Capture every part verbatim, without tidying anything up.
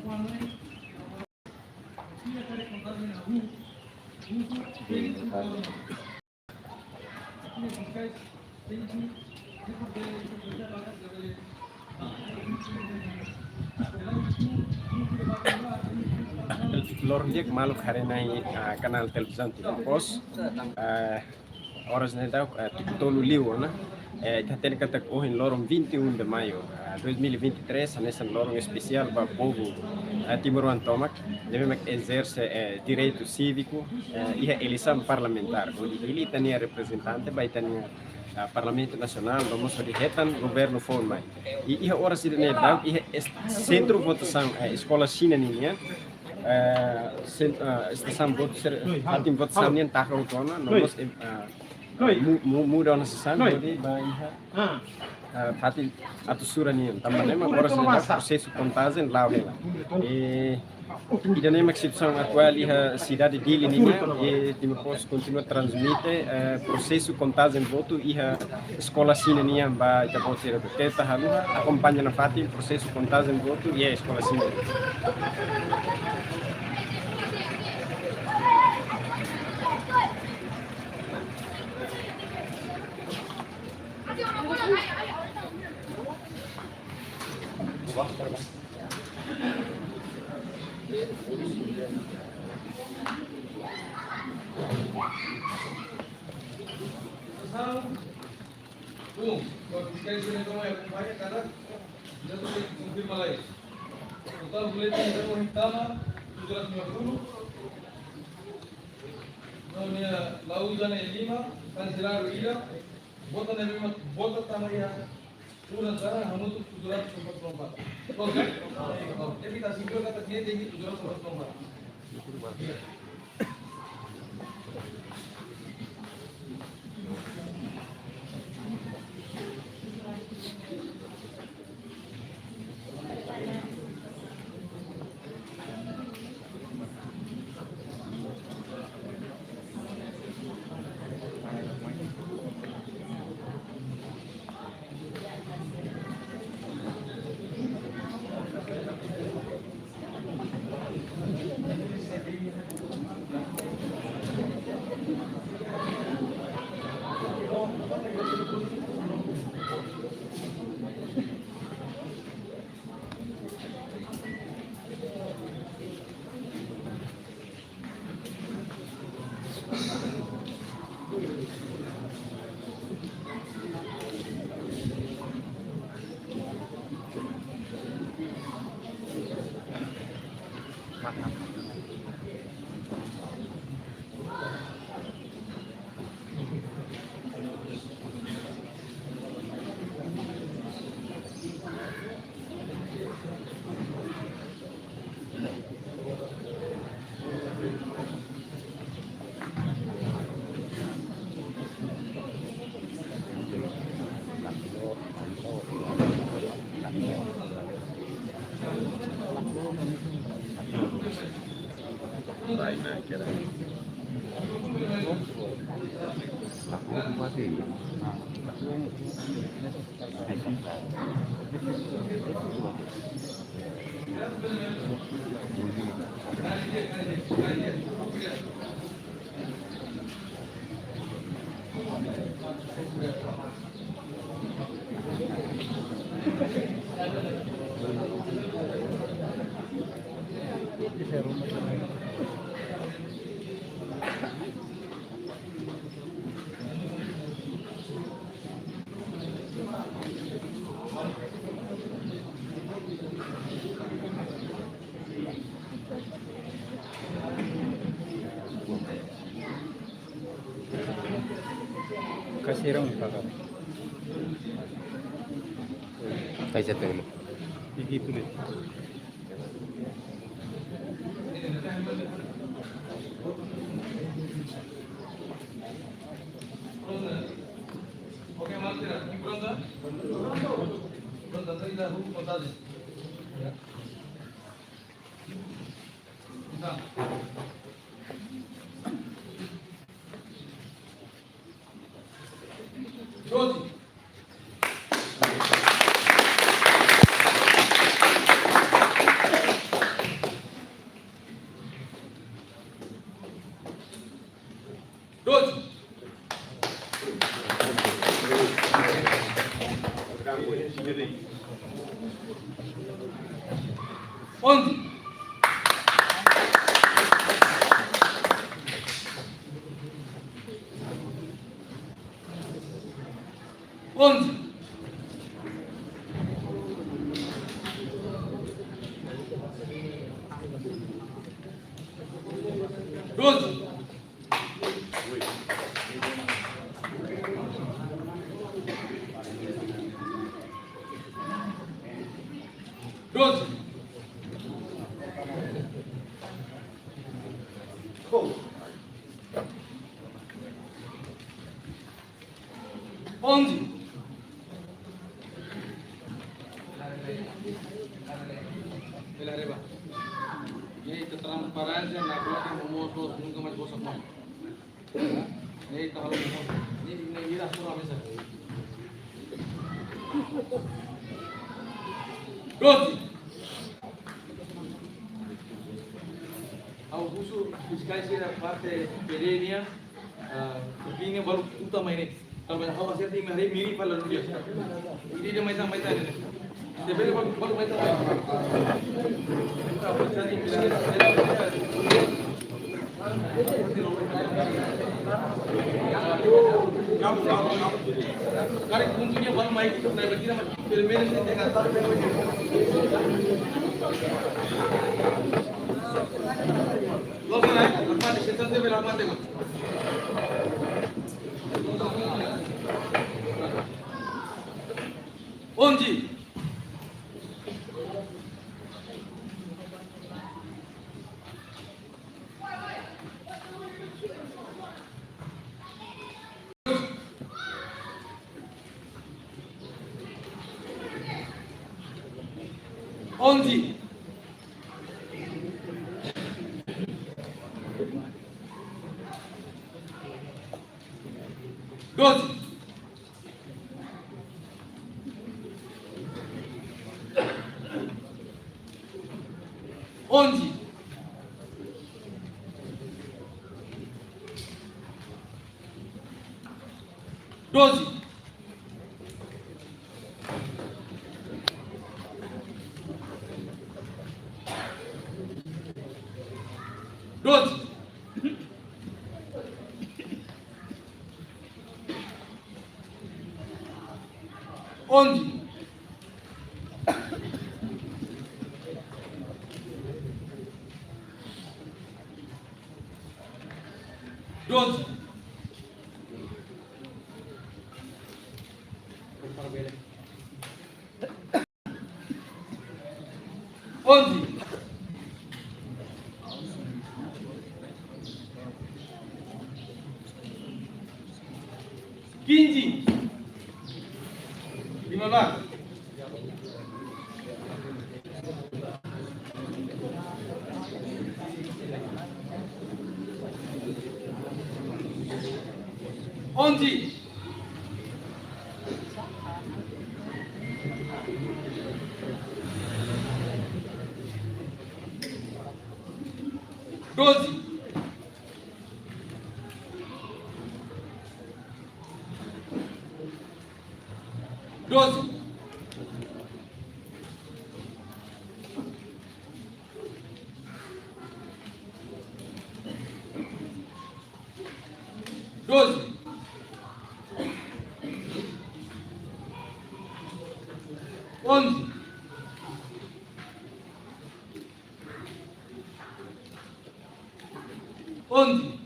Loron di'ak maluk haree-na'in, ah, kanál televizaun Timor Post. Ah, oras ne'e daudaun, ah, tuku tolu liu ona. Eh, ita hatene katak ohin loron vinte e um de maio, ah, dois mil e vinte e três, hanesan loron espesiál ba povu, ah, timoroan tomak, ne'ebé mak ezerse, eh, direitu síviku, eh, iha eleisaun parlamentár, hodi hili ita-nia reprezentante ba ita-nia, ah, Parlamentu Nasionál, no mós hodi hetan governu foun mai. I iha oras ida-ne'e daudaun, iha es-, sentru votasaun, eh, Eskola Xina ninian, eh, sen-, eh, estasaun votu ser-, fatin votasaun nian taka hotu ona, no mós, eh, mu-, mu-, muda ona sasán, hodi ba iha, eh, fatin Atusura nian. Tanba ne'e mak oras ne'e daudaun prosesu kontajen la'o hela. Eh, ida-ne'e mak situasaun atuál iha sidade Dili nian, i Timor Post kontinua transmite, eh, prosesu kontajen votu iha Eskola Xina nian ba ita-boot sira. Keta haluha akompaña nafatin prosesu kontajen votu iha Eskola Xina. Um, ba fiskál sira ne'ebé akompaña kada, ita tenke konfirma lai. Totál boletin ita ohin tama tujuh ratus lima puluh. No nia la'o uza ne'e lima, kanseladu ida, vota ne'ebé mak vota tama iha urna sira hamutuk tujuh ratus empat puluh empat. Oke? Oke, ita simpulkan katak ne'e tenke tujuh ratus empat puluh empat. Kasih orang pakai. Kaisa tolu. Iki tuli. Oke, maluk sira, pronta? Pronta, entaun ita hahú kontajen. Ya. Entaun. Doze. Onze. Onze. Doze. Doze. Onze. Bele haree ba. Ne'e ita transparénsia, na bloke momoos, nunka mais bosak mós. Ne'e ita halo momoos. Ne'e, ne'e ita sura mesa. Doze. Ha'u husu fiskál sira parte P D nian, ah, opiniaun balu utamanya ne'e. Kalau banyak hal masih di mari miri pada dunia. Ini dia main main tadi. Dia beli balu, balu main tadi. Karik puntunya balu main itu, nah, kita mah. Onze. Onze. Doze. Onze. Doze. Doze. Onze. Doze. Onze. Quinze. Lima belas. Onze. Doze. Doze. Doze. Onze. Onze.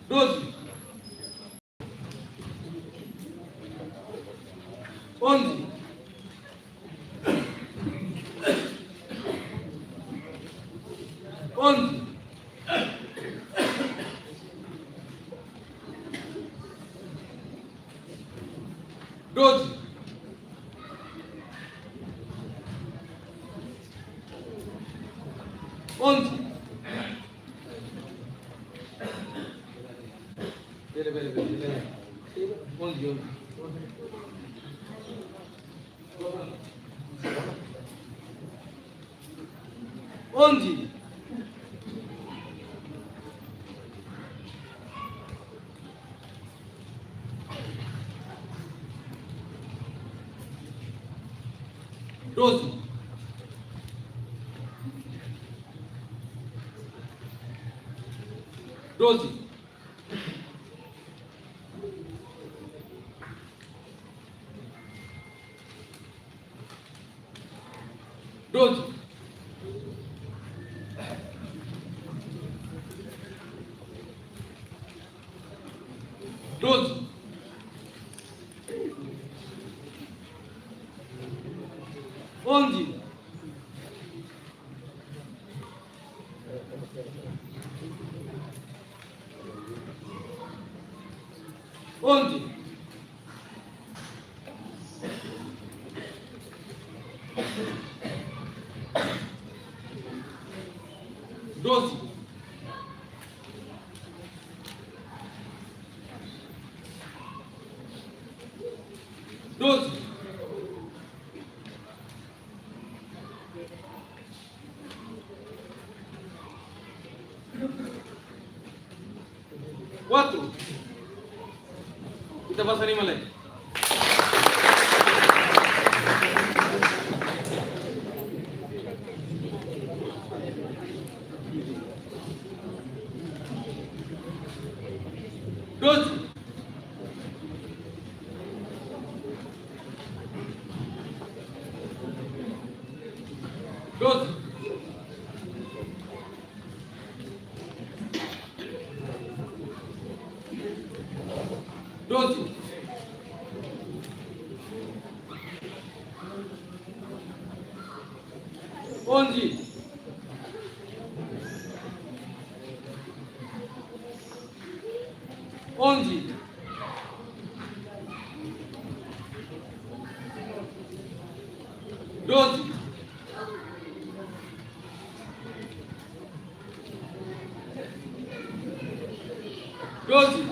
Doze. Onze. Onze. Doze. Onze. Bele, bele, bele, bele. Onze, onze. Onze. Doze. Doze. Doze. Doze. Onze. Onze. Doze. Doze. Quatro. Ita basa rima lai. Doze. Doze. Doze. Onze. Onze. Doze. Doze.